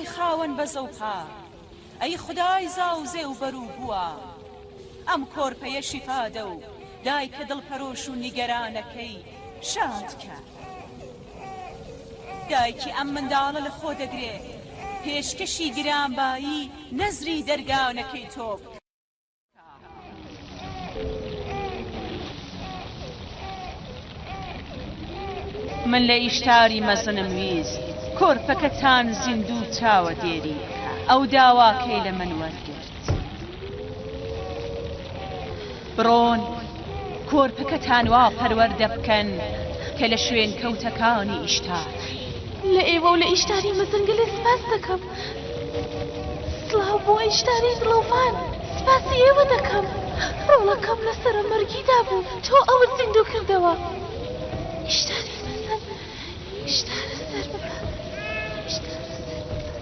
خودای خاوەن بەزە و پاک، ئەی خودای زاوزێ و بەروبووە، ئەم کۆرپەیە شیفا دە و دایکە دڵپەرۆش و نیگەرانەکەی شاد کە. دایکی ئەم منداڵە لە خۆ دەگرێ، پێشکەشی گرانبایی نەزری دەرگانەکەی تۆ بکا. من لە ئیشتاری مەزنم ویست کۆرپەکەتان زیندوو چاوەدێری بکا، ئەو داواکەی لە من وەرگرت. بڕۆن کۆرپەکەتان وا پەروەردە بکەن کە لە شوێنکەوتەکانی ئیشتار. لە ئێوە و لە ئیشتاری مەزن گەلێ سپاس دەکەم. سڵاو بۆ ئیشتاری دڵۆڤان، سپاسی ئێوە دەکەم. ڕۆڵەکەم لە سەرەمەرگیدا بوو، تۆ ئەوت زیندوو کردەوە. ئیشتاری مەزن، ئیشتارە سەر ببە. ئیشتارە سەر ببە.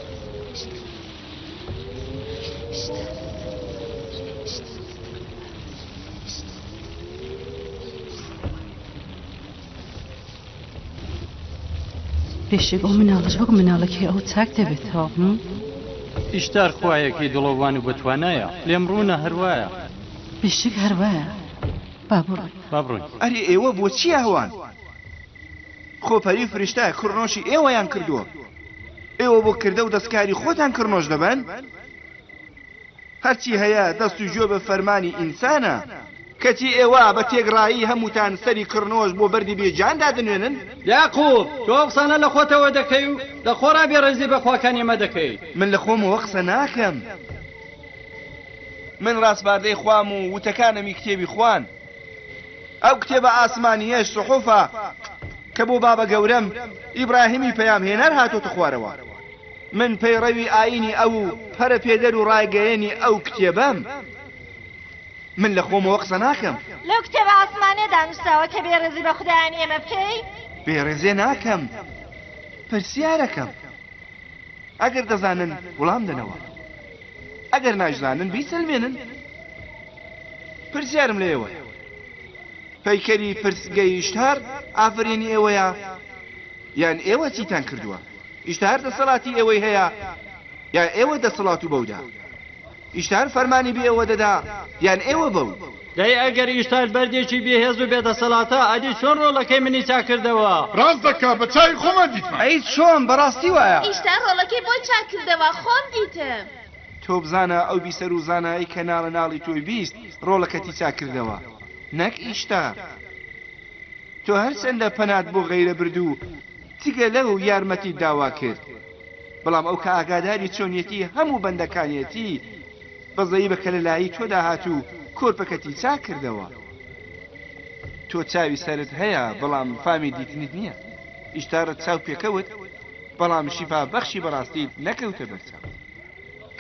ئیشتارە سەر ببە. ئیشتارە سەر ببە. ئیشتارە سەر ببە. بێشک ئەو مناڵەش وەک مناڵەکەی ئەو چاک دەبێتەوە. ئیشتار خوایەکی دڵۆڤان و بەتوانایە، لێم ڕوونە هەروایە. بێشک هەروایە. با بڕۆین. با بڕۆین. ئەرێ ئێوە بۆ چی ئەهوان؟ خۆ پەری و فریشتە کڕنۆشی ئێوەیان کردووە. ئێوە بۆ کردە و دەستکاری خۆتان کڕنۆش دەبەن؟ هەرچی هەیە دەست و گوێ بە فەرمانی ئینسانە، کەچی ئێوە بە تێکڕایی هەمووتان سەری کڕنۆش بۆ بەردی بێ گیان دادەنوێنن. یاقوب، تۆ ئەو قسانە لە خۆتەوە دەکەی و لە خۆڕا بێڕێزی بە خواکانی ئێمە دەکەی. من لە خۆمەوە قسە ناکەم. من ڕاسپاردەی خوام و وتەکانم ی کتێبی خوان. ئەو کتێبە ئاسمانییەش سوحوفە کە بۆ بابەگەورەم ئیبراهیمی پەیامهێنەر هاتۆتە خوارەوە. من پەیڕەوی ئایینی ئەو و پەرەپێدەر و ڕایگەیەنی ئەو کتێبەم. من لە خۆمەوە قسە ناکەم. لەو کتێبە ئاسمانیەدا نووسراوە کە بێڕێزی بە خودایانی ئێمە بکەی؟ بێڕێزێ ناکەم، پرسیارەکەم. ئەگەر دەزانن وڵام دەنەوە. ئەگەر ناشزانن بیسەلمێنن. پرسیارم لە ئێوەیە. پەیکەری پرسگەی ئیشتار ئافەرینی ئێوەیە یان ئێوە چیتان کردووە؟ ئیشتار دەسەڵاتی ئێوەی هەیە یان ئێوە دەسەڵات و بەودا؟ ئیشتار فەرمانی بە ئێوە دەدا یان ئێوە بەو؟ دەی ئەگەر ئیشتار بەردێکی بێهێز و بێدەسەڵاتە ئەدی چۆن ڕۆڵەکەی منی چاک کردەوە؟ ڕاست دەکا بە چاوی خۆمان دیتمان. ئەی چۆن بەڕاستی وایە؟ ئیشتار ڕۆڵەکەی بۆ چاک کردەوە خۆم دیتم. تۆ بزانە ئەو بیسەر و زانایەی کە ناڵە ناڵی تۆی 20 ڕۆڵەکەتی چاک کردەوە نەک ئیشتار. تۆ هەرچەندە پەنات بۆ غەیرە برد و جگە لەو یارمەتیت داوا کرد، بەڵام ئەو کە ئاگاداری چۆنیەتی هەموو بەندەکانیەتی، بەزەیی بە کەلەلایی تۆدا هات و کۆرپەکەتی چاک کردەوە. تۆ چاوی سەرت هەیە، بەڵام فامی دیتنت نییە. ئیشتارت چاو پێکەوت، بەڵام شیفا بەخشی بەڕاستیت نەکەوتە بەرچاو.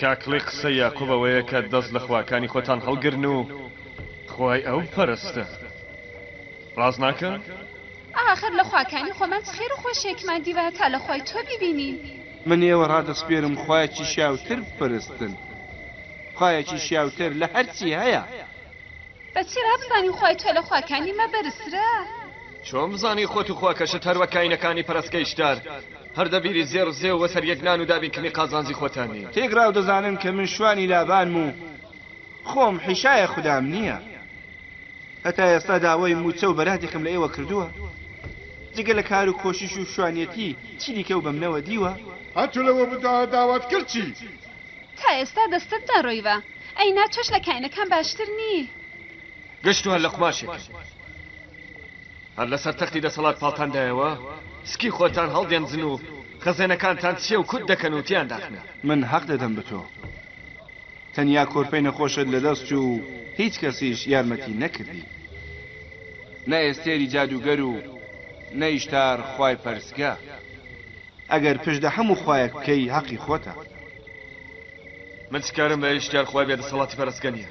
کاکڵی قسەی یاقوب ئەوەیە کە دەست لە خواکانی خۆتان هەڵگرن و خوای ئەو بپەرستن. ڕاست ناکەم؟ ئاخر لە خواکانی خۆمان چ خێر و خۆشییەکمان دیوە تا لە خوای تۆ بیبینین؟ من ئێوە ڕادەسپێرم خوایەکی شیاوتر بپەرستن، خوایەکی شیاوتر لە هەرچی هەیە. بە چی ڕابزانین خوای تۆ لە خواکانی مە بەرزترە؟ چۆن بزانین خۆت و خواکەشت هەر وەک کاینەکانی پەرستگەی شتار، هەر دە بیری زێڕ زێو وەسەر یەک نان و دابینکردنی قازانجی خۆتان نین؟ تێکڕاو دەزانن کە من شوانی لابانم و خۆم حیشایە خودام نییە. هەتا ئێستا داوای مووچە و بەراتێکم لە ئێوە کردووە؟ جگە لە کار و کۆشش و شوانیەتی چی دیکەو بە منەوە دیوە؟ هەتو لەوە بدایە داوات کرد چی؟ تا ئێستا دەستت نەڕۆیوە، ئەی نا تۆش لە کاینەکان باشتر نی. گشت و هەر لە قوماشێکن. هەر لەسەر تەختی دەسەڵات پاڵتان دایەوە، سکی خۆتان هەڵدێنجن و خەزێنەکانتان چێ و کوت دەکەن و تێیان داخنن. من هەق دەدەم بە تۆ. تەنیا کۆرپەی نەخۆشت لەدەست چوو و هیچ کەسیش یارمەتی نەکردی. نە ئێستێری جادووگەر و نە ئیشتار خوای پەرستگا. ئەگەر پشت لە هەموو خوایەک بکەی هەقی خۆتە. من چ کارم بە ئیشتار خوای بێدەسەڵاتی پەرستگە نییە.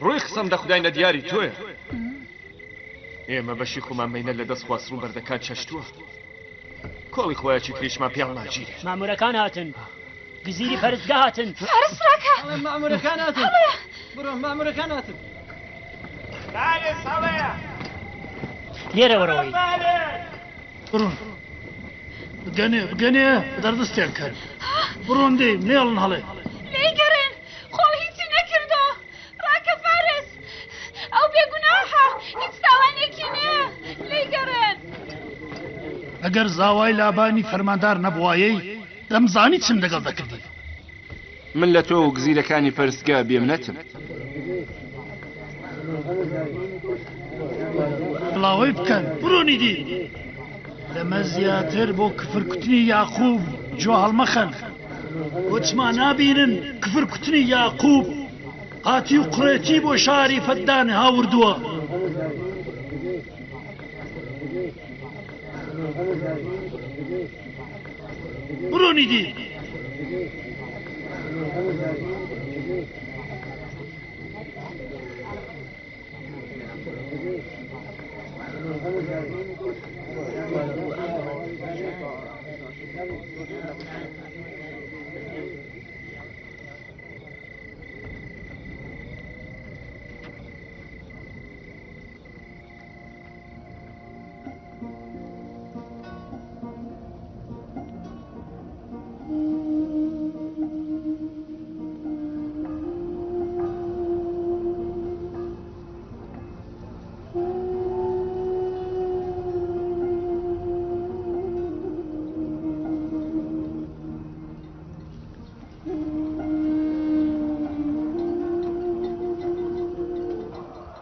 ڕووی قسەم دە خودای نەدیاری تۆیە. ئێمە بەشی خۆمان مەینەت لە دەست خواسڕ و بەردەکان چەشتووە. کۆڵی خوایەکی تریشمان پێ هەڵناگیرێ. مامورەکان هاتن. گزیری پەرستگا هاتن. فارس ڕاکە. ئەڵێم مامورەکان هاتن. بڕۆ مامورەکان هاتن. فارس هەڵەیە. لێرە وەرەوەی. بڕۆن. بگەنێ بگەنێ دەردستیان کەن بڕۆن دێ نێڵن هەڵێ. لێی گەڕێن خۆ هیچی نەکردۆ ڕاکە فارس ئەو بێگوناحە هیچ تاوانێکی نییە لێی گەڕێن. ئەگەر زاوای لابانی فەرماندار نەبوایەی دەمزانی چم لەگەڵ دەکردی. من لە تۆ و گزیرەکانی پەرستگا بێمنەتم. بڵاوەی بکەن بڕۆنی دی لەمە زیاتر بۆ کفر کوتنی یاقوب جوێ هەڵمەخەن بۆ چما نابینن کفر کوتنی یاقوب قاتی و قڕێتی بۆ شاری فەدان هاوردووە. بڕۆنی دی.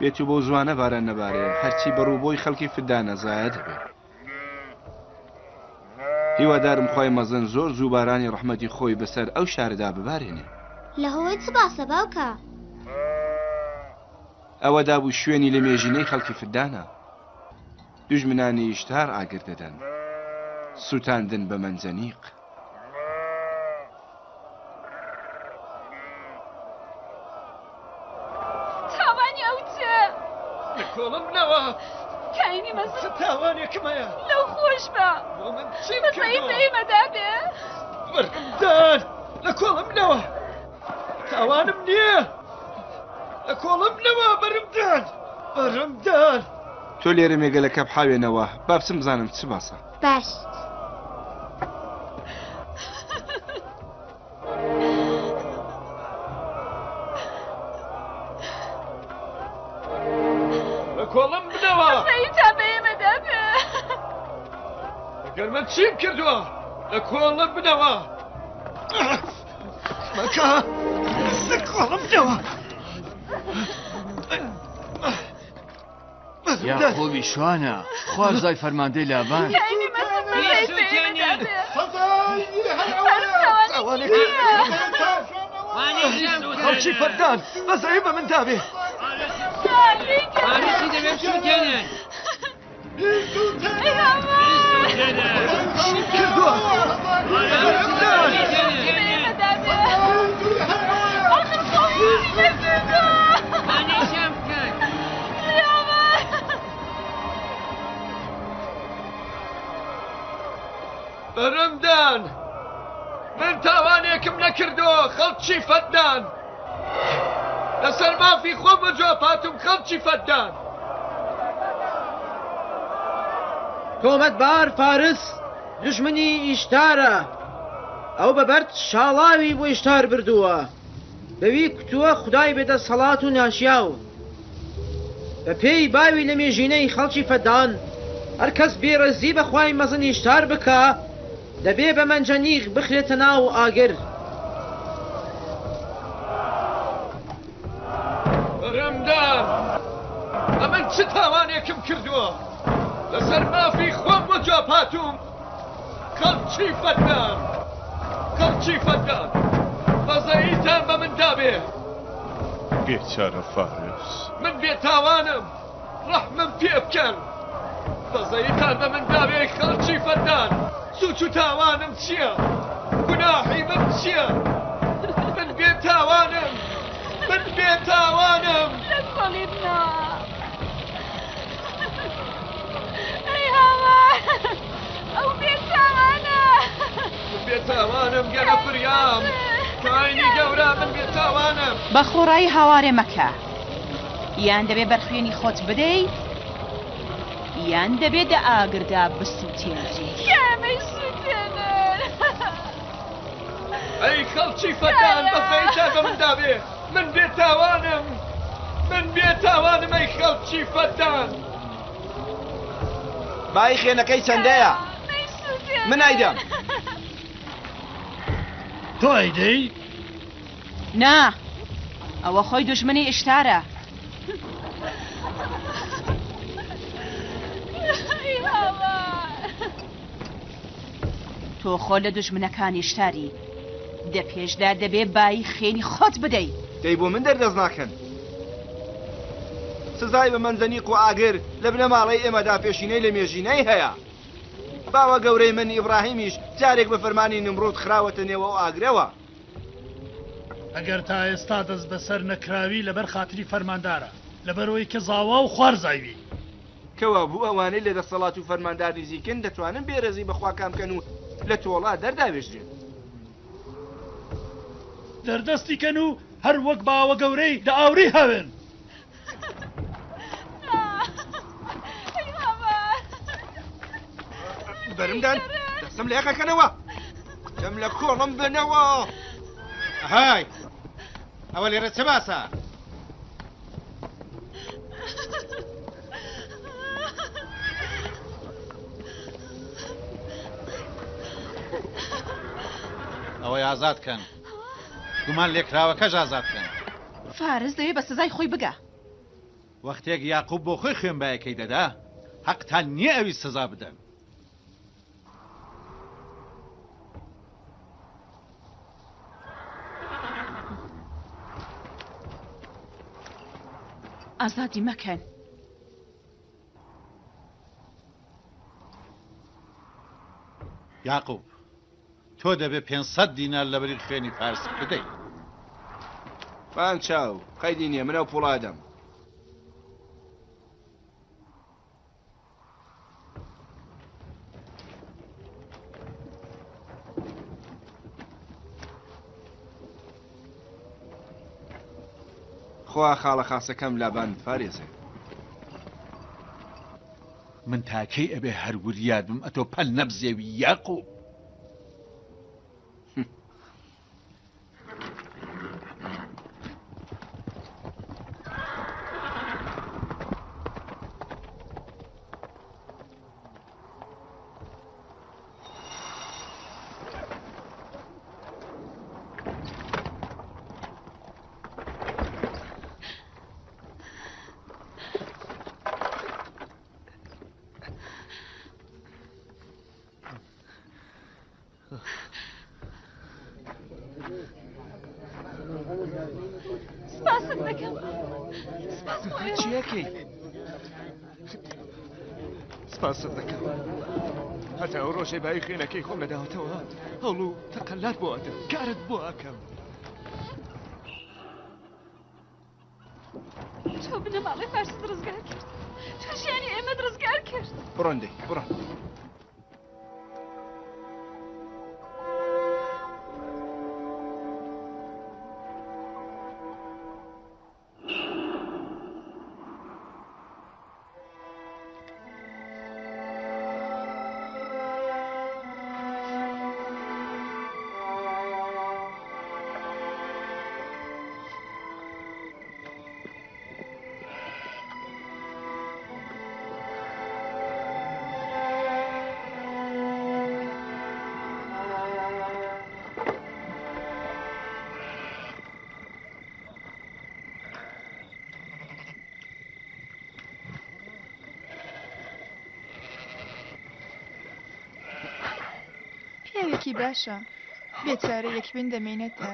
بێتو بەو زوانە باران نەبارێ هەرچی بەڕوو بۆی خەڵکی فدانە زایە دەبێ. هیوادارم خوای مەزن زۆر زوو بارانی ڕەحمەتی خۆی بەسەر ئەو شارەدا ببارێنێ. لە هۆی چ باسە باوکە؟ ئەوە دابوو شوێنی لە مێژینەی خەڵکی فدانە. دوژمنانی ئیشتار ئاگر دەدەن. سوتاندن بە مەنجەنیق. تاوانی ئەو چ؟ لە کۆڵم بنەوە. کاینی مەزن. چ تاوانێکم هەیە؟ لەو خۆش بە. بۆ من چیم کردووە؟ بەزەیی بە ئێمەدا بێ. بەرمدان لە کۆڵم بنەوە. تاوانم نییە. لە کۆڵم بنەوە بەرمدان. بەرمدان. تۆ لێرە مێگەلەکە بحاوێنەوە با بچم بزانم چ باسە. باش. لە کۆڵم بدەوە. بەزەییتان بە ئێمەدا بێ. ئەگەر من چیم کردووە لە کۆڵم بدەوە. مەکە لە کۆڵم بدەوە. یاقوبی شوانە، خوارزای فەرماندەی لابان. خەڵکی فەردان بەزەیی بە من دابێ. کردووە. بەرمدان من تاوانێکم نەکردووە خەڵکی فەدان لەسەر مافی خۆم بەجواب هاتووم خەڵکی فەدان. تۆمەتبار فارس دوژمنی ئیشتارە، ئەو بە بەرد شاڵاوی بۆ ئیشتار بردووە، بەوی کوتووە خودای بێدەسەڵات و ناشیاو. بە پێی باوی لەمێژینەی خەڵکی فەدان، هەر کەس بێڕێزی بە خوای مەزن ئیشتار بکا، دەبێ بە مەنجەنیق بخرێتە ناو ئاگر. بەرمدان ئەمن چ تاوانێکم کردووە؟ لەسەر مافی خۆم وەجواب هاتووم خەڵکی فەدان خەڵکی فەدان بەزەییتان بە من دابێ. بێچارە فارس. من بێتاوانم ڕەحمم پێ بکەن بەزەییتان بە من دابێ خەڵکی فەدان سوچ و تاوانم چییە گوناحی من چییە من بێتاوانم من بێتاوانم. لە کۆڵی بنەوە ئەی هاوار ئەو بێتاوانە. من بێتاوانم گەلە فریام کاینی گەورە من بێتاوانم. بە خۆڕایی هاوارێ مەکە یان دەبێ بەر خوێنی خۆت بدەی یان دەبێ دە ئاگردا بسووتێنرێی. کامەی سووتێنن؟ ئەی خەڵکی فەتان بەزەیتان بە مندا بێ من بێتاوانم من بێتاوانم ئەی خەڵکی فەتان. بایی خێنەکەی چەندەیە؟ من ئەیدەم. تۆ ئەیدەی؟ نا، ئەوە خۆی دوژمنی ئیشتارە. تۆ خۆ لە دوژمنەکانی ئیشتاری. دە پێشدا دەبێ بایی خێنی خۆت بدەی. دەی بۆ من دەردەست ناکەن. سزای بە مەنجەنیق و ئاگر لە بنەماڵەی ئێمەدا پێشینەی لەمێژینەی هەیە. باوەگەورەی من ئیبڕاهیمیش جارێک بە فەرمانی نمڕود خراوەتە نێو ئەو ئاگرەوە. ئەگەر تا ئێستا دەستبەسەر نەکراوی لەبەر خاتری فەرماندارە، لەبەرئەوەی کە زاوا و خوارزای وی. کەوابوو ئەوانەی لە دەسەڵات و فەرماندار نزیکن دەتوانن بێڕێزی بە خواکان بکەن و لە تۆڵە دەرداوێژرێن. دەردەستی کەن و هەر وەک باوەگەورەی لە ئاوری هاوێن. بەرمدان دەستم لە یەخەکەنەوە دەم لە کۆڵم بنەوە. های ئەوە لێرە چ باسە؟ ئەوەی ئازاد کەن گومان لێکراوەکەش ئازاد کەن. فارس دەوێ بە سزای خۆی بگا. وەختێک یاقوب بۆ خۆی خوێنبایەکەی دەدا، هەقتان نییە ئەوی سزا بدەن. ئازادی مەکەن. یاقوب، تۆ دەبێ 500 دینار لەبری خوێنی فارس بدەی. پان چاو، قەیدی نییە، من ئەو پووڵە ئەدەم. خوا خاڵە خاسەکەم لابان بپارێزێ. من تاکەی ئەبێ هەر وریات بم ئەتۆ پەل نەبزێوی یاقوب. سپاست دەکەم سپاس بۆ ئێوە. چیەکەی؟ سپاست دەکەم هەتا ئەو ڕۆژەی بای خوێنەکەی خۆم نەداوەتەوە هەوڵ و تەقەلات بۆ ئەدەم کارت بۆ ئەکەم تۆ بنەماڵەی فارست ڕزگار کرد تۆ ژیانی ئێمەت ڕزگار کرد بڕۆن دەی بڕۆن. پیاوێکی باشە بێچارە یەکبین دەمێنێتە.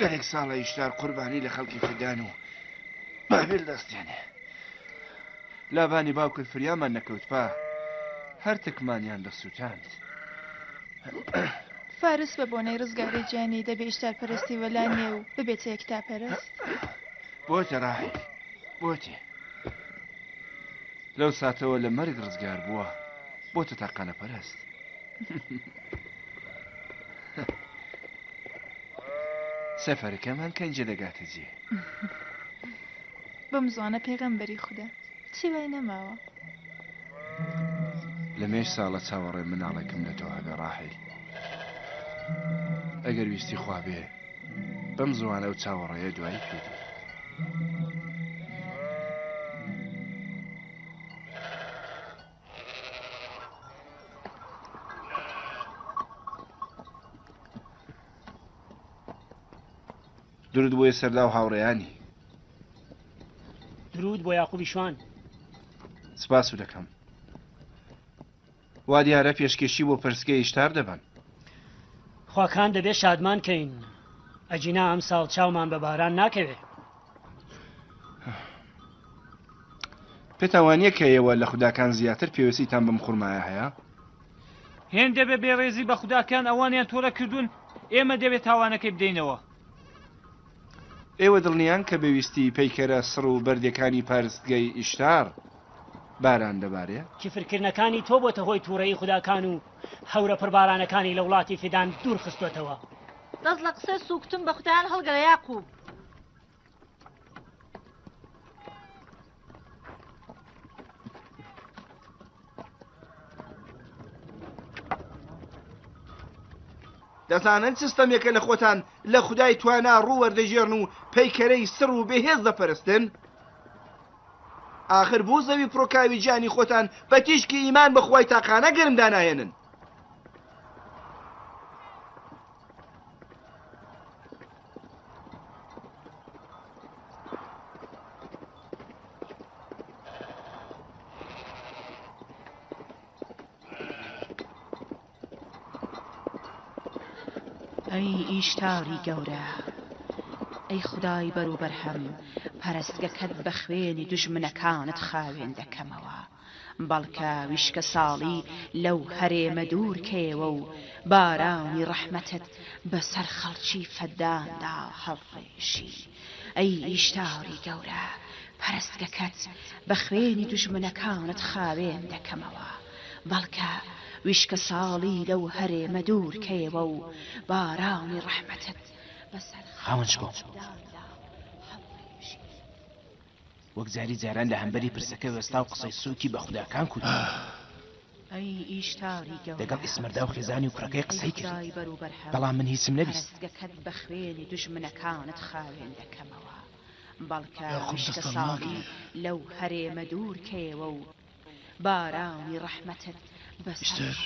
گەلێک ساڵە ئیشتار قوربانی لە خەڵکی فدان و بابل دەستێنێ. لابانی باوکت فریامان نەکەوتبا هەر تکمانیان دەسووتاند. فارس بە بۆنەی ڕزگاری گیانی دەبێ ئیشتارپەرستی وەلا نێ و ببێتە یەکتاپەرست. بۆتە ڕاحیل، بۆتێ. لەو ساتەوە لە مەرگ ڕزگار بووە، بۆتە تاقانەپەرست. سەفەرەکەمان کەنجێ دەگاتە جێ. بەم زوانە پێغەمبەری خودا چی وای نەماوە. لە مێژ ساڵە چاوەڕێم مناڵێکم لە تۆ هەبێ ڕاحیل. ئەگەر ویستی خوا بێ بەم زووانە ئەو چاوەڕێیە دوایی پێ دێ. درود بۆ سەردا و هاوڕێیانی. درود بۆ یاقوبی شوان. سپاس و دەکەم. وا دیارە پێشکێشی بۆ پەرستگەی ئیشتار دەبەن. خواکان دەبێ شادمان کەین ئەگینا ئەمساڵ چاومان بە باران ناکەوێ. پێتان وانییە کە ئێوە لە خوداکان زیاتر پێویستیتان بەم خورمایە هەیە؟ هێندە بە بێڕێزی بە خوداکان ئەوانیان تۆرە کردوون، ئێمە دەبێ تاوانەکەی بدەینەوە. ئێوە دڵنیان کە بە ویستی پەیکەرە سڕ و بەردیەکانی پارستگەی ئیشتار باران دەبارێ؟ کفرکردنەکانی تۆ بۆتە هۆی تووڕەیی خوداکان و هەورە پڕبارانەکانی لە وڵاتی فیدان دوور خستۆتەوە. دەست لە قسەی سووکتن بە خودایان هەڵگرە یاقوب. دەزانن چ ستەمێکە لە خۆتان لە خودای توانا ڕوو وەردەگێڕن و پەیکەرەی سڕ و بێهێز دەپەرستن؟ ئاخر بۆ زەوی پڕۆکاوی گیانی خۆتان بە تیشکی ئیمان بە خوای تاقانە گەرم داناهێنن؟ ئەی ئیشتاری گەورە، ئەی خودای بەروبەرهەم، پەرستگەکەت بە خوێنی دوژمنەکانت خاوێن دەکەمەوە. بەڵکە ویشکەساڵی لەو هەرێمە دوور کەیەوە و بارانی ڕەحمەتت بەسەر خەڵکی فەداندا هەڵڕێژی. ئەی ئیشتاری گەورە، پەرستگەکەت بە خوێنی دوژمنەکانت خاوێن دەکەمەوە، بەڵکە ویشکەساڵی لەو هەرێمە دوور کەیەوە و بارانی ڕەحمەتت بەسەر خاوەن خەڵکی شکۆ. فەداندا هەڵڕێژی. وەک جاری جاران لە هەمبەری پرسەکە وێستا و قسەی سووکی بە خوداکان کوت. دەگەڵ ئیسمەردا و خێزانی و کوڕەکەی قسەی کرد، بەڵام من هیچم نەبیست. یاقوب دەستان ناگرێ. ئیشتر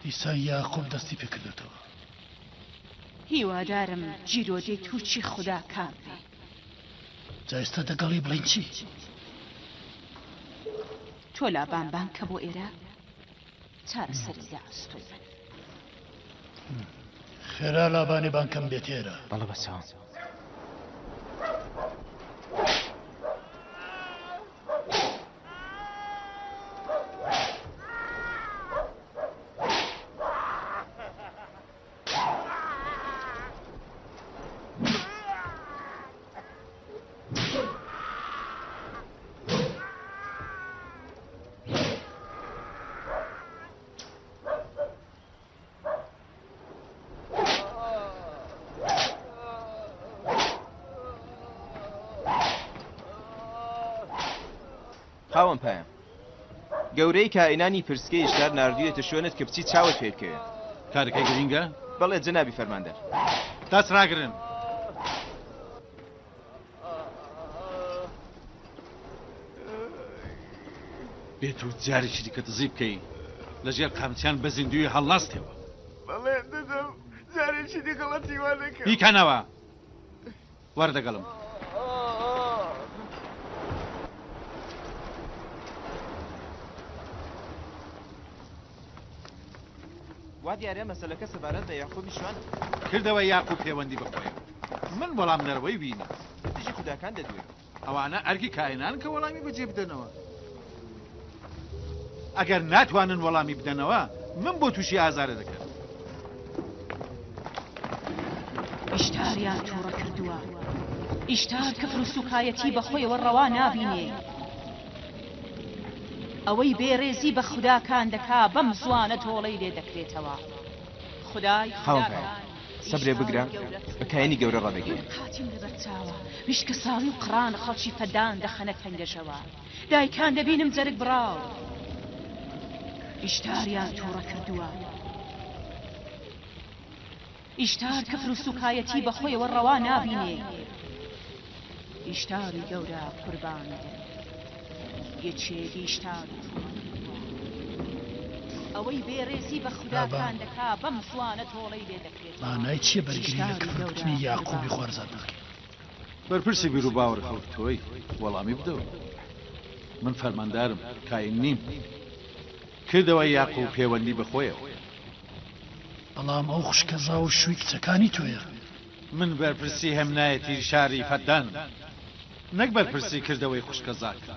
دیسان یاقوب دەستی پێ کردۆتەوە. هیوادارم گیرۆدەی تورکی خوداکان بێ. جا ئێستا دەگەڵی بڵێین چی؟ تۆ لابان بانگ کە بۆ ئێرە چارەسەری لە ئەستۆی من. خێرا لابانی بانگ کەم بێتە ئێرە. بەڵێ بەچاوم. خاوەن پایەم گەورەی کائینانی پرسکەی ئیشتار ناردوویەتە شوێنت کە بچی چاوت پێ بکەوێ. کارەکەی گرینگە؟ بەڵێ جەنابی فەرماندەر. دەست ڕاگرن. بێت و جارێکی دیکە دزی بکەی لە ژێر قامچیان بە زیندووی هەڵناستێەوە. بەڵێ دەدەم جارێکی دی غەڵەتی وا نەکەم. بیکەنەوە. وەرە دەگەڵم. وا دیارە مەسەلەکە سەبارەت بە یاقوبی شوانە. کردەوە یاقوب پێوەندی بە خۆیەوە. من وەڵامدەرەوەی وی نیم. لە دژی خوداکان دەدوێی. ئەوانە ئەرکی کاهینانن کە وەڵامی بەجێ بدەنەوە. ئەگەر ناتوانن وەڵامی بدەنەوە، من بۆ تووشی ئازارە دەکەن. ئیشتاریان تووڕە کردووە. ئیشتار کفر و سووکایەتی بە خۆیەوە ڕەوا نابینێ. ئەوەی بێڕێزی بە خوداکان دەکا بەم زووانە تۆڵەی لێ دەکرێتەوە. خودای خاوەن پایە. خوداکان. سەبرێ بگرە بە کاینی گەورە ڕادەگەیەنم. قاتیم لەبەر چاوە ویشکە ساڵی و قڕان خەڵکی فەدان دەخەنە تەنگەژەوە دایکان دەبینم جەرگ بڕاو ئیشتاریان توڕە کردووە. ئیشتار کفر و سوکایەتی بە خۆیەوە ڕەوا نابینێ. ئیشتاری گەورە قوربانی دەن. یەکێک ئیشتاری توڕە کردووە. ئەوەی بێڕێزی بە خوداکان دەکا بەم زوانە تۆڵەی لێ دەکرێتەوە. مانای چییە بەرگری لە ئیشتاری کفر گەورە کوتنی یاقوبی قوربانی خوارزات دەن. دەکەی؟ بەرپرسی بیروباوەڕی خەڵک تۆی، وەڵامی بدەوە. من فەرماندارم، کاین نیم. کردەوەی یاقوب پێوەندی بە خۆیەوە. بەڵام ئەو خوشکەزا و شووی کچەکانی تۆیە. من بەرپرسی هێمنایەتی شاری فەددانم، نەک بەرپرسی کردەوەی خوشکەزاکە.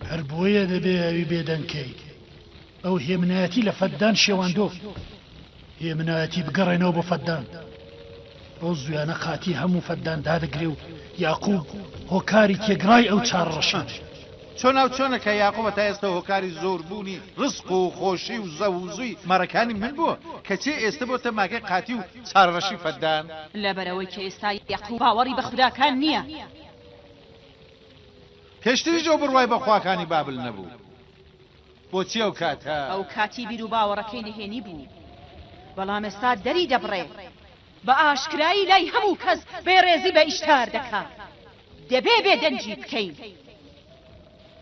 هەر بۆیە دەبێ ئەوی بێدەنگ کەی. ئەو هێمنایەتی لە فەددان شێواندۆ. هێمنایەتی بگەڕێنەوە بۆ فەددان. بەو زوویانە قاتی هەموو فەددان دادەگرێ و یاقوب هۆکاری تێگڕای ئەو چارەڕەشییە. چۆناو چۆنە کە یاقوب هەتا ئێستە هۆکاری زۆر بوونی ڕزق و خۆشی و زەو و زووی مەڕەکانی من بووە، کەچێ ئێستە بۆتە ماکەی قاتی و چارەڕەشی فەددان؟ لەبەرئەوەی کە ئێستا یاقوب باوەڕی بە خوداکان نییە. پێشتریش ئەو بڕوای بە خواکانی بابل نەبوو. بۆچی ئەو کاتە؟ ئەو کاتی بیروباوەڕەکەی نهێنی بوو، بەڵام ئێستا دەری دەبڕێ. بە ئاشکرایی لای هەموو کەس بێڕێزی بە ئیشتار دەکا. دەبێ بێدەنگی بکەین.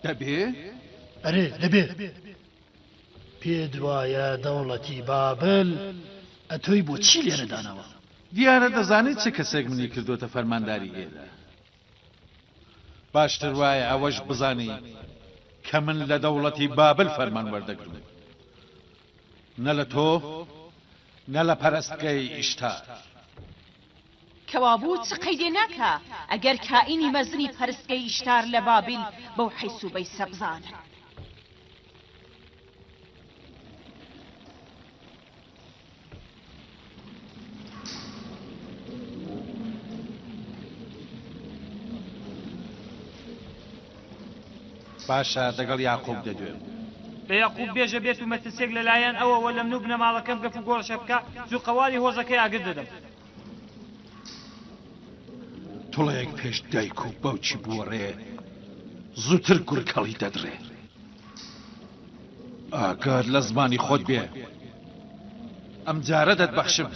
دەبێ؟ ئەرێ، دەبێ. پێت وایە دەوڵەتی بابل ئەتۆی بۆ چی لێرە داناوە؟ دیارە دەزانیت چ کەسێک منی کردۆتە فەرمانداری ئێرە. باشتر وایە ئەوەش بزانی کە من لە دەوڵەتی بابل فەرمان وەردەگرم، نە لە تۆ، نە لە پەرستگەی ئیشتار. کەوابوو چ قەیدێ ناکا ئەگەر کائینی مەزنی پەرستگەی ئیشتار لە بابل بەو حەیس و بەیسە بزانن. باشە دەگەڵ یاقوب دەدوێم. بە یاقوب بێژە بێت و مەترسیەک لە لایەن ئەوەوە لە من و بنەماڵەکەم گەف و گۆڕەشە بکا، زوو قەواڵی هۆزەکەی ئاگر دەدەم. توڵەیەک پێش دایک و باوکی بوەڕێ زووتر گورگ هەڵی دەدڕێ. ئاگات لە زمانی خۆت بێ ئەم جارە دەتبەخشم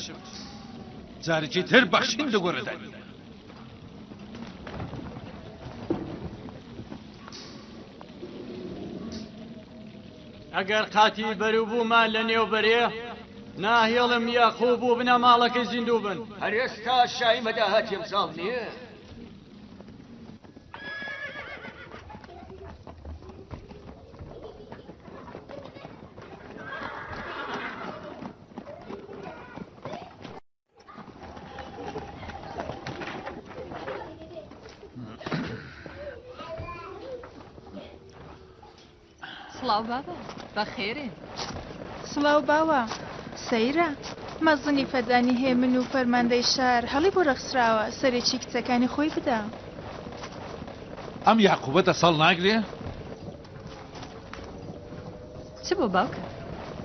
جارێکی تر بەخشین دەگۆرەدانی. ئەگەر قاتی بەروبوومان لە نێو بەرێ ناهێڵم یاقوب و بنەماڵەکەی زیندوو بن. هەر ئێستا شایی مە داهاتی ئەمساڵ نییە. سڵاو بابە بەخێرێن. سڵاو باوە سەیرە مەزنی فەدانی هێمن و فەرماندەی شار هەڵی بۆ ڕەخسراوە سەرێکی کچەکانی خۆی بدا. ئەم یاقوبە دەسەڵ ناگرێ؟ چ بوو باوکە؟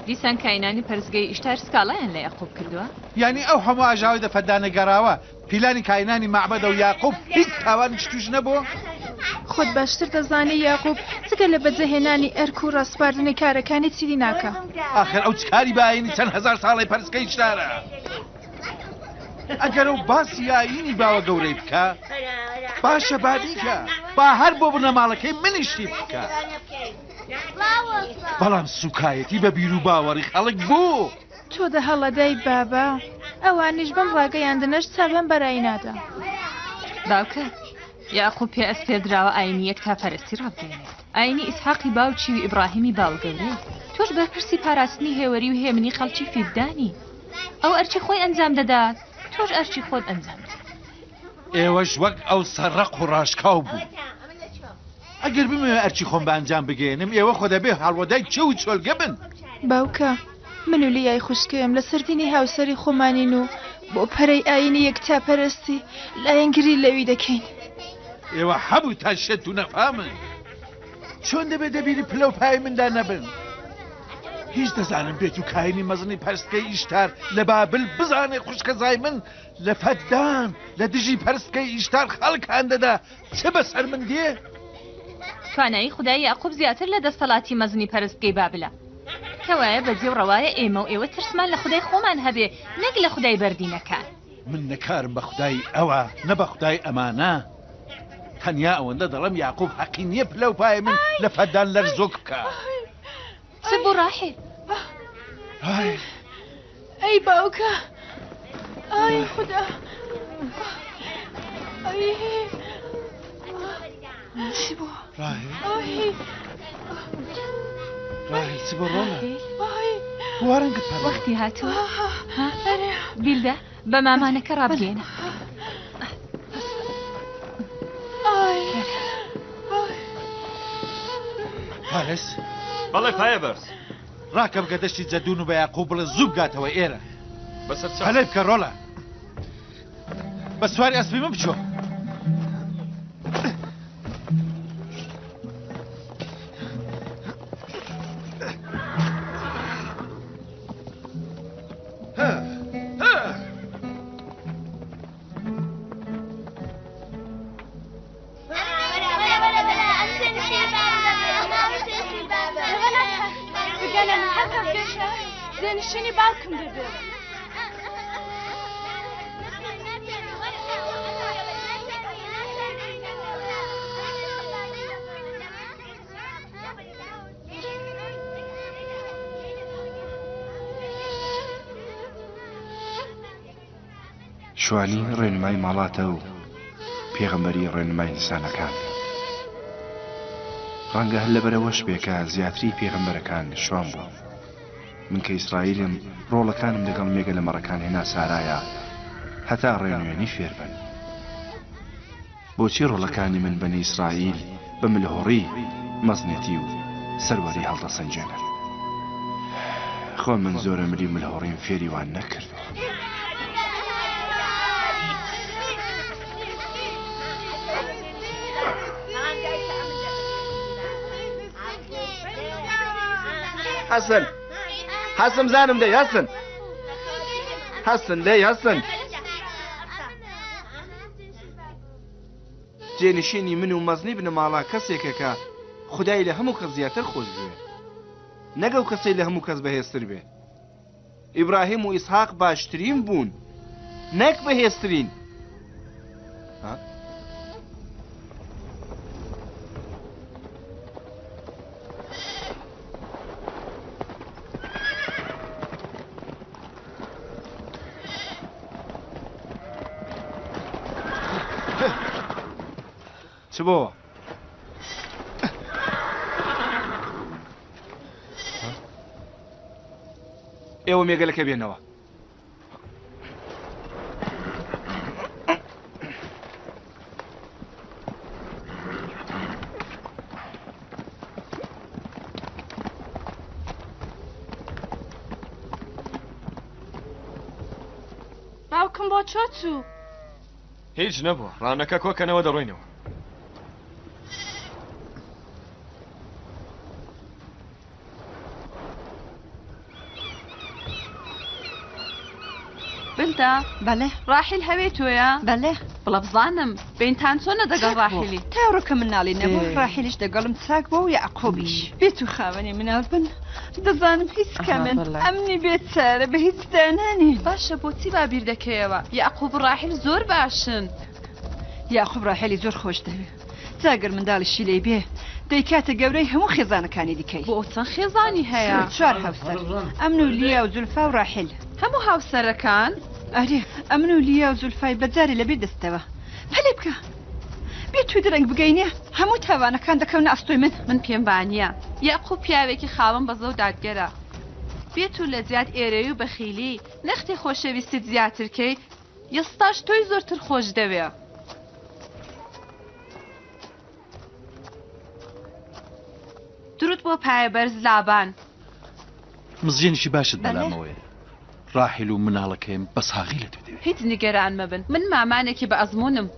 دیسان کاینانی پەرستگەی ئیشتار سکاڵایان لە یاقوب کردووە؟ یانی ئەو هەموو ئاژاوەی دە فەدانە گەڕاوە پیلانی کاینانی مەعبەدە و یاقوب هیچ تاوانێکی تووش نەبووە؟ خۆت باشتر دەزانی یاقوب جگە لە بەجێهێنانی ئەرک و ڕاسپاردنی کارەکانی چیدی ناکا. ئاخر ئەو چ کاری بە ئایینی چەند هەزار ساڵەی پەرستگەی ئیشتارە؟ ئەگەر ئەو باسی ئایینی باوە گەورەی بکا باشە با بیکا با هەر بۆ بنەماڵەکەی منیش شتی بکا بەڵام سوکایەتی بە بیروباوەڕی خەڵک بوو. تۆ دە هەڵەدای بابە ئەوانیش بەم ڕاگەیاندنەش چاویان بەرایی نادا. باوکە یاقوب پێ ئەسپێردراوە ئاینی یەکتاپەرستی ڕابگەیەنێت ئاینی ئیسحاقی باوکی و ئیبڕاهیمی باوەگەورەی تۆش بەرپرسی پاراستنی هێوەری و هێمنی خەڵکی فیددانی ئەو ئەرکی خۆی ئەنجام دەدات تۆش ئەرکی خۆت ئەنجام بدە. ئێوەش وەک ئەو سەرڕەق و ڕاشکاو بوون. ئەگەر بمەوێ ئەرکی خۆم بە ئەنجام بگەیەنم، ئێوە خۆ دەبێ هەڵوەدای کێو و چۆلگە بن. باوکە، من و لیای خوشکم لەسەر دینی هاوسەری خۆمانین و بۆ پەرەی ئایینی یەکتاپەرستی لایەنگری لەوی دەکەین. ئێوە هەمووتان شێت و نەفامن. چۆن دەبێ دە بیری پلە و پایەی مندا نەبن؟ هیچ دەزانم بێت و کاینی مەزنی پەرستگەی ئیشتار لە بابل بزانێ خوشکەزای من لە فەددان لە دژی پەرستگەی ئیشتار خەڵک هان دەدا چ بەسەر من دێ؟ توانایی خودای یاقوب زیاتر لە دەستەڵاتی مەزنی پەرستگەی بابلە. کەوایە بەجێ و ڕەوایە ئێمە و ئێوە ترسمان لە خودای خۆمان هەبێ نەک لە خودای بەردینەکان. من نە کارم بە خودای ئەوە نە بە خودای ئەمانە. تەنیا ئەوەندە دەڵێم یاقوب حەقی نییە پلە و پایەی من لە فەددان لەرزۆک بکا. چ بوو ڕاحیل؟ ئای! ئەی باوکە ئای خودا ئای چی بوو؟ ڕاهیل ئای ڕاهیل چ بۆ ڕۆڵە؟ وا ڕەنگت پەڕی. وەختی هاتووە؟ ها؟ بیلدە بە مامانەکە ڕابگەیەنە. فارس بەڵێ پایەبەرز. ڕاکە بگە دەشتی جەدوون و بە یاقوب بڵێ زوو بگاتەوە ئێرە. بەسەر چاو. پەلەی بکە ڕۆڵە. بە سواری ئەسپی من بچۆ. جێنشینی باوکم دەبێت. شوانی ڕێنمای ماڵاتە و پێغەمبەری ڕێنمای ئینسانەکان. ڕەنگە هەر لەبەرئەوەش بێ کە زیاتری پێغەمبەرەکان شوان بوون. من کە ئیسرائیلم، ڕۆڵەکانم لەگەڵ مێگەلە مەڕەکان هێنا سارایا هەتا ڕێنوێنی فێر بن. بۆچی ڕۆڵەکانی من بەنی ئیسرائیل بە ملهوڕی، مەزنێتی و سەروەری هەڵدەسەنگێنن؟ خۆ من زۆرەملی و ملهوڕیم فێری وان نەکردووە. هەسن هەسم زانم دەی هەسن هەسن دەی هەسن جێنشینی من و مەزنی بنەماڵە کەسێکە کە خودای لە هەموو کەس زیاتر خۆش بوێ نەک ئەو کەسەی لە هەموو کەس بەهێزتر بێ. ئیبراهیم و ئیسحاق باشترین بوون نەک بەهێزترین. ها؟ چ بۆ؟ ئێوە مێگەلەکە بێنەوە. باوکم بۆ چۆ چوو؟ هیچ نەبووە ڕانەکە کۆکەنەوە دەڕۆینەوە. بلدا بەڵێ ڕاحیل هەوێ تۆیە بەڵێ بڵە بزانم بینتان چۆنە دەگەڵ ڕاحیلی تاوڕۆ کە مناڵی نەبوو ڕاحیلیش دەگەڵم چاک بوو و یەعقوبیش بێت و خاوەنی مناڵ بن دەزانم هیچ کامیان ئەمنی بێچارە بە هیچ دانانێن باشە بۆچی وا بیر دەکەیەوە یەعقوب و ڕاحیل زۆر باشن یاقوب ڕاحێلی زۆر خۆش دەوێ جا گەر منداڵیشی لێی بێ دەیکاتە گەورەی هەموو خێزانەکانی دیکەی. بۆ چەند خێزانی هەیە؟ چوار هاوسەر، ئەمن و لیا و زولفا و ڕاحێل. هەموو هاوسەرەکان؟ ئەرێ، ئەمن و لیا و زولفای بە جارێ لەبیر دەستەوە. پەلەی بکە، بێ تو درەنگ بگەینێ هەموو تاوانەکان دەکەونە ئەستۆی من. من پێم وانییە. یەعقوب پیاوێکی خاوەن بەزە و دادگەرە. بێ تو لە جیات ئێرەیی و بەخیلی، نەختێ خۆشەویستیت زیاتر کەی، ئێستاش تۆی زۆرتر خۆش دەوێ. دروود بۆ پایەبەرز لابان. مزگێنیکی باشت بەلامەوەیە. ڕاحیل و مناڵەکەیم بە ساغی لە تۆ دەوێ. هیچ نیگەران مەبن، من مامانێکی بە ئەزموونم.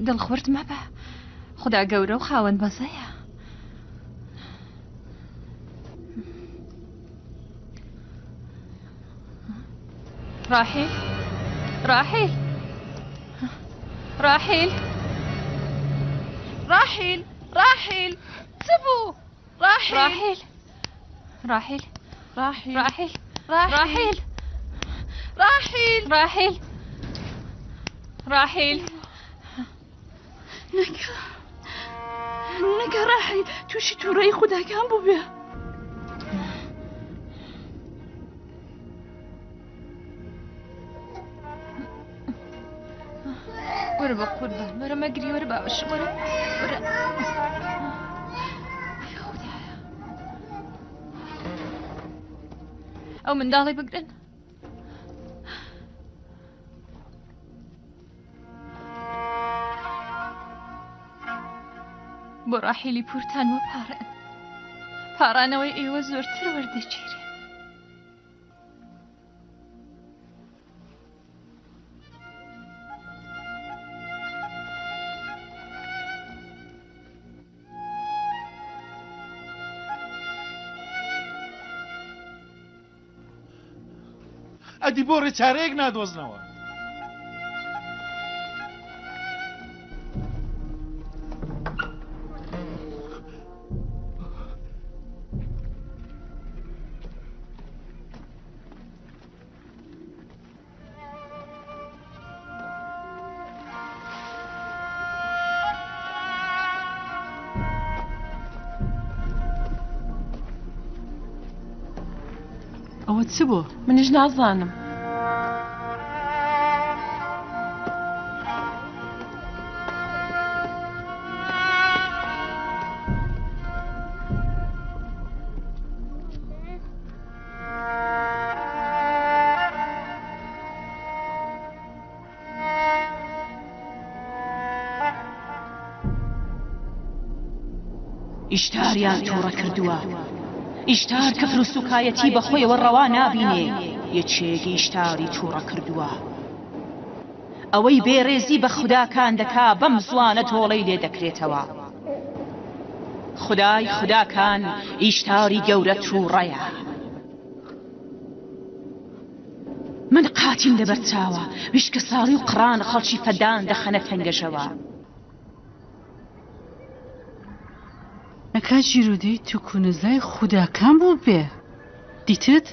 دڵخورد مەبە خودا گەورە و خاوەن بەزەیە. ڕاحیل ڕاحیل ڕاحیل ڕاحیل ڕاحیل چ بوو ڕاحیل ڕاحیل ڕاحیل ڕاحیل ڕاحیل ڕاحیل ڕاحیل ڕاحیل نەکا نەکا ڕاحیل تووشی تووڕەیی خوداکان بووبێ. وەرە بە قوربان وەرە مەگری وەرە باوەشم وەرە وەرە خودایە ئەو منداڵی بگرن بۆ ڕاحیلی پورتان وەپاڕێن پاڕانەوەی ئێوە زۆرتر وەردەگیرێ. ئەدی بۆ ڕێچارەیەک نادۆزنەوە؟ ئەوە چ بوو؟ منیش نازانم. ئیشتاریان تووڕە کردووە. ئیشتار کفر و سووکایەتی بە خۆیەوە ڕەوا نابینێ، یەکێک ئیشتاری تووڕە کردووە. ئەوەی بێڕێزی بە خوداکان دەکا بەم زووانە تۆڵەی لێ دەکرێتەوە. خودای خوداکان ئیشتاری گەورە تووڕەیە. من قاتیم لەبەر چاوە، ویشکەساڵی و قڕان خەڵکی فەدان دەخەنە تەنگەژەوە. نەکا ژیرۆدەی توکونەزای خوداکان بووبێ. دیتت؟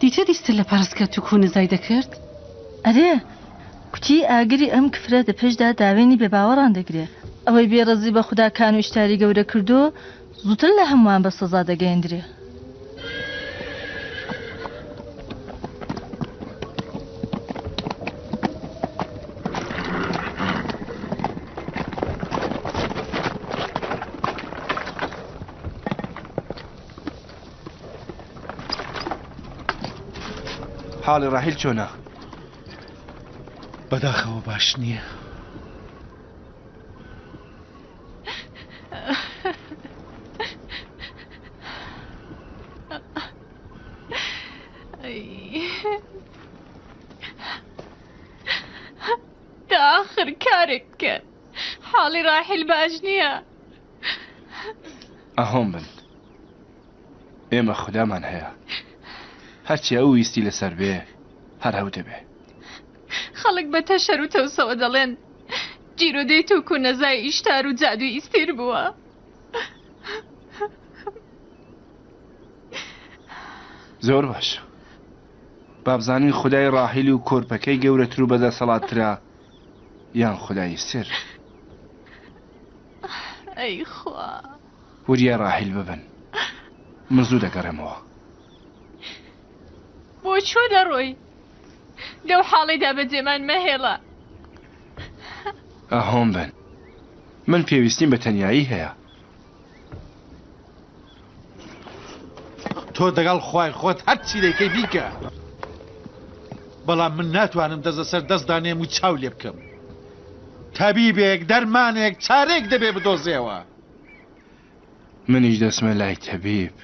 دیتت ئیستر لە پەرستگە توکونەزای دەکرد؟ ئەرێ، کوتی ئاگری ئەم کفرە دە پێشدا داوێنی بێباوەڕان دەگرێ. ئەوەی بێڕێزی بە خوداکان و ئیشتاری گەورە کردۆ، زووتر لە هەمووان بە سەزا دەگەیەندرێ. حاڵی ڕاحیل چۆنە؟ بەداخەوە باش نییە. تا ئاخر کارێک بکەن حاڵی ڕاحیل باش نییە. ئەهۆم بن ئێمە خودامان هەیە هەرچی ئەو ویستی لەسەر بێ هەر ئەو دەبێ. خەڵک بە تەشەر و تەوسەوە دەڵێن جیرۆدەی توک و نەزای ئیشتار و جادووی ئیستیر بووە. زۆر باش بابزانین خودای ڕاحیل و کۆرپەکەی گەورەتر و بەدەسەڵاتترە یان خودای ئیستر. ئەی خوا. وریای ڕاحیل ببن من زوو دەگەڕێمەوە. بۆ کوێ دەڕۆی؟ لەو حاڵیدا بەجێمان مەهێڵە. ئەهۆم بن من پێویستیم بە تەنیایی هەیە. تۆ دەگەڵ خوای خۆت هەرچی دەیکەی بیکە بەڵام من ناتوانم دەست لەسەر دەست دانێم و چاو لێ بکەم تەبیبێک دەرمانێک چارێک دەبێ بدۆزێەوە. منیش دەچمە لای تەبیب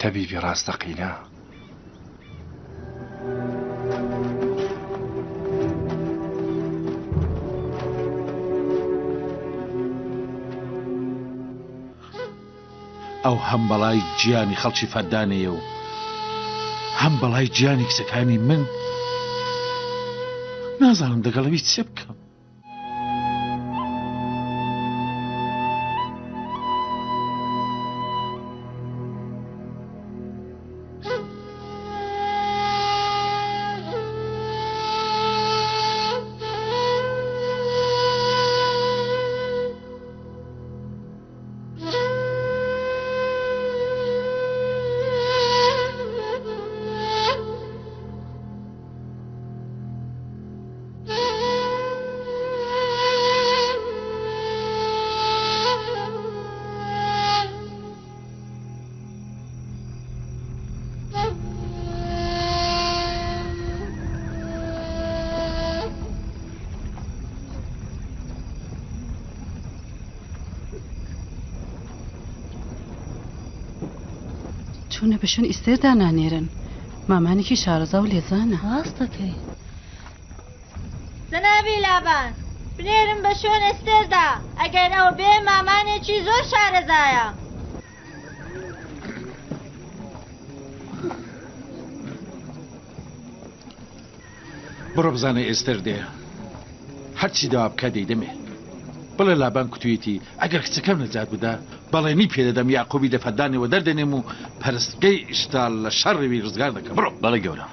تەبیبی ڕاستەقینە. ئەو هەم بەڵای گیانی خەڵکی فەردانەیە و هەم بەڵای گیانی کچەکانی من. نازانم دەگەڵ ئەوی چ بکەم. چۆنە بە شوێن ئیستێردا نانێرن مامانێکی شارەزا و لێزانە. ڕاست دەکەی. جەنابی لابان، بنێرم بە شوێن ئێستێردا، ئەگەر ئەو بێ مامانێکی زۆر شارەزایە. بڕۆ بزانە ئێستەر دێ هەرچی داوا بکە دەیدەمێ. بڵێ لابان کوتویەتی ئەگەر کچەکەم نەجات بدا بەڵێنی پێ دەدەم یاقوبی لە فەدانێ وەدەر دەنێم و پەرستگەی ئیشتار لە شەڕی وی ڕزگار دەکەم. بڕۆ. بەڵێ گەورەم.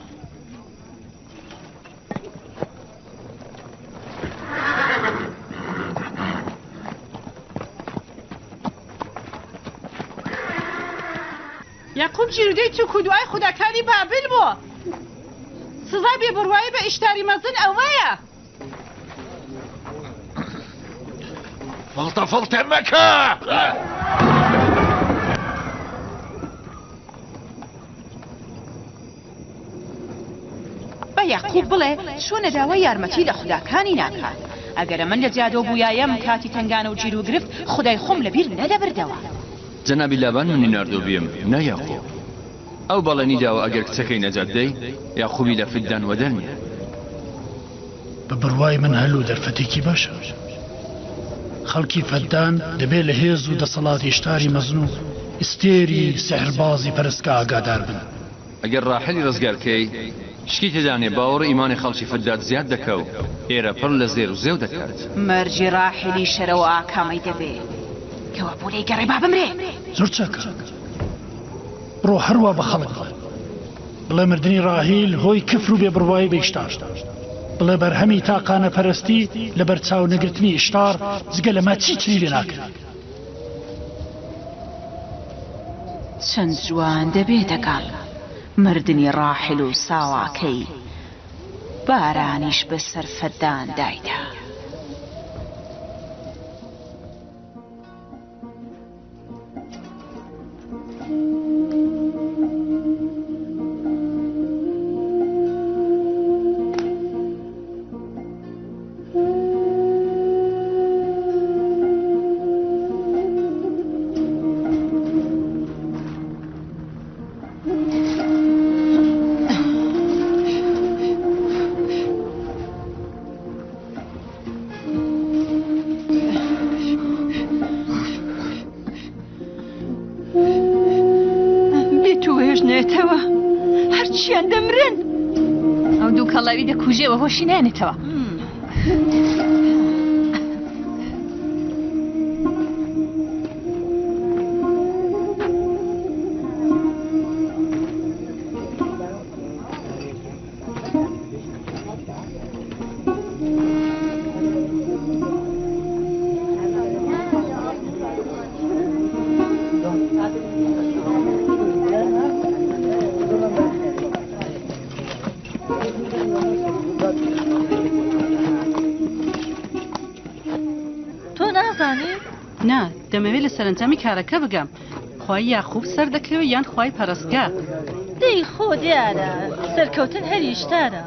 یاقوب ژیرودەی چوک و دوای خوداکانی بابل بوو. سزای بێبڕوایی بە ئیشتاری مەزن ئەوەیە. فڵتە فڵتە مەکە! بە یاقوب بڵێ چۆنە داوای یارمەتی لە خوداکانی ناکات. ئەگەر ئەمن لە جادۆ بوویایەم کاتی تەنگانە و گیروگرفت خودای خۆم لەبیر نەدەبردەوە. جەنابی لابان منی ناردووە بێم نا یاقوب. ئەو بەڵێنی داوە ئەگەر کچەکەی نەجات دەی یاقوبی لە فدان وەدەرنێ. بە بڕوای من هەل و دەرفەتێکی باشە. خەڵکی فەدان دەبێ لە هێز و دەسەڵاتی ئیشتاری مەزن و ئیستێری سیحربازی پەرستگا ئاگادار بن. ئەگەر ڕاحێلی ڕزگار کەی، شکی تێدا نیە باوەڕ و ئیمانی خەڵکی فەدات زیاد دەکا و ئێرە پڕ لە زێر و زێو دەکات. مەرگی ڕاحێلی شەرە و ئاکامەی دەبێ. کەوا بۆ لێی گەڕێ با بمرێ. زۆر چاکە. بڕۆ هەروا بە خەڵک بڵێ. بڵێ مردنی ڕاهیل هۆی کفر و بێبڕوایی بە ئیشتار. بڵێ بەرهەمی تاقانەپەرستی لەبەرچاو نەگرتنی ئیشتار جگە لەمە چی تری لێ ناکرێ. چەند جوان دەبێ دەگەڵ مردنی ڕاحیل و ساواکەی بارانیش بەسەر فەدان دایدا. بێتو هێش نێتەوە هەرچیان دەمرن ئەو دوو کەڵاوی دەکوژێەوە هۆشی نانێتەوە. تۆ نازانی؟ نا، دەمەوێت لە سەرەنجامی کارەکە بگەم. خوای یاقوب سەردەکەوێ یان خوای پەرستگا؟ دەی خۆ دیارە سەرکەوتن هەر ئیشتارە.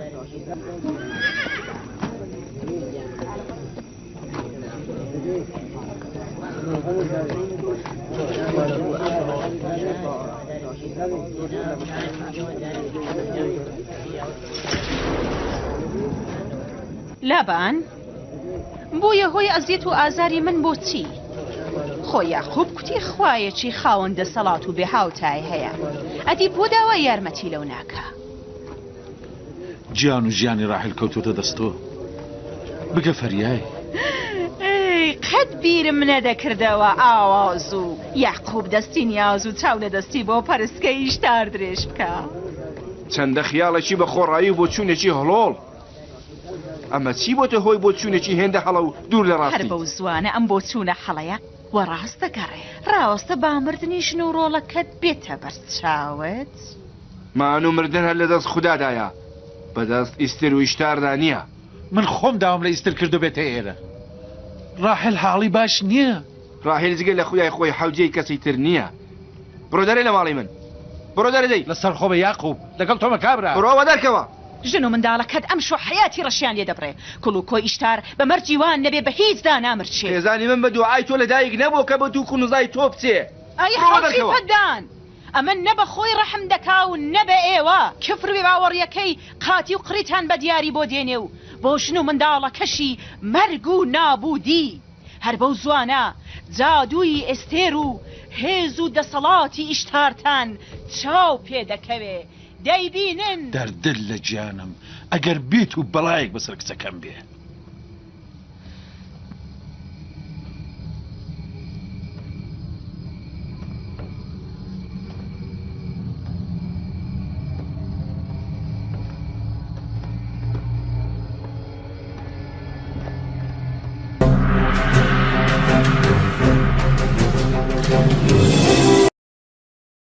لابان، بوویە هۆی ئەزیەت و ئازاری من بۆچی؟ خۆ یاقوب کوتی خوایەکی خاوەن دەسەڵات و بێ هاوتای هەیە. ئەدی بۆ داوای یارمەتی لەو ناکا؟ گیان و ژیانی ڕاحیل کەوتۆتە دەست تۆ. بگە فەریای. ئەی قەت بیرم نەدەکردەوە ئاوا زوو یاقوب دەستی نیاز و چاو لە دەستی بۆ پەرستگەی ئیشتار درێژ بکا. چەندە خیاڵێکی بە خۆڕایی و بۆچوونێکی هەڵۆڵ. ئەمە چی بۆتە هۆی بۆچوونێکی هێندە هەڵە و دوور لە هەر ڕاستی؟ بەو زووانە ئەم بۆچوونە هەڵەیە وەڕاست دەگەڕێ. ڕاوەستە با مردنی ژن و ڕۆڵەکەت بێتە بەر چاوت. مان و مردن هەر لە دەست خودادایە، بە دەست ئیستر و ئیشتاردا نییە. من خۆم داوام لە ئیستر کردو بێتە ئێرە. ڕاحێل حاڵی باش نییە. ڕاحێل جگە لە خودای خۆی حەوجێی کەسی تر نییە. بڕۆ دەرێ لە ماڵی من. بڕۆ دەرێ دەی. لەسەر خۆ بە یاقوب، لەگەڵ تۆمە کابرا. بڕۆ وەدەرکەوە. ژن و منداڵەکەت ئەمشۆ حەیاتی ڕەشیان لێ دەبڕێ. کوڵ و کۆی ئیشتار بە مەرجی وان نەبێ بە هیچ دانامرچێ. خێزانی من بە دوعای تۆ لە دایک نەبووە کە بە تووک و نزای تۆ بچێ. ئەی بڕۆ خەڵکی وەدەرکەوە. پەدان! ئەمە نە بە خۆی ڕەحم دەکا و نە بە ئێوە. کفر و بێباوەڕییەکەی قاتی و قڕیتان بە دیاری بۆ دێنێ و بۆ ژن و منداڵەکەشی مەرگ و نابوودی. هەر بەو زوانە جادووی ئێستێر و هێز و دەسەڵاتی ئیشتارتان چاو پێ دەکەوێ، دەیبینن. دەردت لە گیانم ئەگەر بێت و بەڵایەک بەسەر کچەکەم بێ.